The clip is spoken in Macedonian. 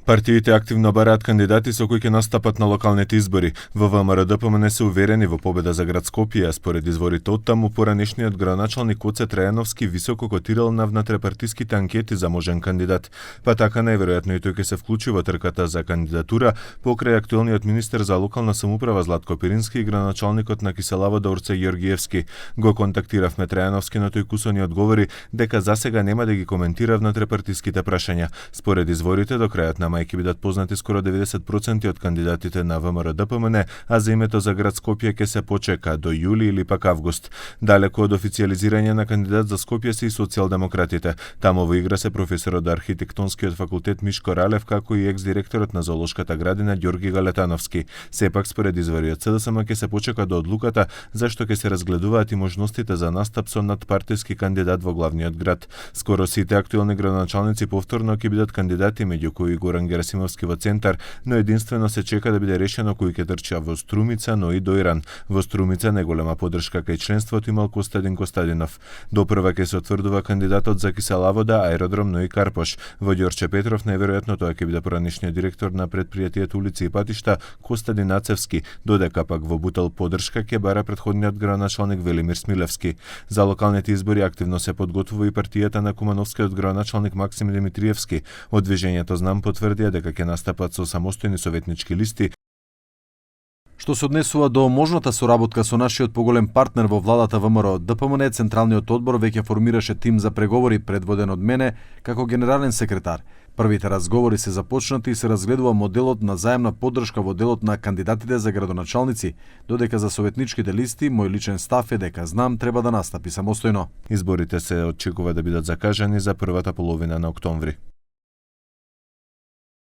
Партиите активно бараат кандидати со кои ќе настапат на локалните избори. Во ВМРО ДПМН се уверени во победа за град Скопје, а според изворите од таму поранешниот градоначалник Гоце Трајановски високо котирал на внатрепартиските анкети за можен кандидат. Па така најверојатно и тој ќе се вклучи во трката за кандидатура покрај актуелниот министер за локална самоуправа Златко Пирински и градоначалникот на Киселавода Орце Ѓоргиевски. Го контактиравме Трајановски, но тој кусо ни одговори дека засега нема да ги коментира внатрепартиските прашања. Според изворите до крајот на мај ќе бидат познати скоро 90% од кандидатите на ВМРО ДПМН, а за името за град Скопје ќе се почека до јули или пак август. Далеко од официјализирање на кандидат за Скопје се и социјалдемократите. Таму во игра се професорот од архитектонскиот факултет Мишко Ралев, како и екс-директорот на зоолошката градина Ѓорги Галетановски. Сепак според извори од СДСМ ќе се почека до одлуката зашто ќе се разгледуваат и можностите за настап со надпартиски кандидат во главниот град. Скоро сите актуелни градоначалници повторно ќе бидат кандидати, меѓу кои Горан Герасимовски во центар, но единствено се чека да биде решено кој ќе трча во Струмица, но и до Иран. Во Струмица неголема поддршка кај членството имал Костадин Костадинов. Допрва ќе се утврдува кандидатот за Киселавода, аеродром, но и Карпош. Во Ѓорче Петров најверојатно тоа ќе биде поранешниот директор на предпријатието улици и патишта Костадин Ацевски, додека пак во Бутел поддршка ќе бара претходниот градоначалник Велимир Смилевски. За локалните избори активно се подготвува и партијата на кумановскиот градоначалник Максим Димитриевски. Од движењето Знам потврдија дека ќе настапат со самостојни советнички листи. Што се однесува до можната соработка со нашиот поголем партнер во владата ВМРО ДПМН, Централниот одбор веќе формираше тим за преговори предводен од мене како генерален секретар. Првите разговори се започнати и се разгледува моделот на заемна поддршка во делот на кандидатите за градоначалници, додека за советничките листи мој личен став е дека Знам треба да настапи самостојно. Изборите се очекува да бидат закажани за првата половина на октомври.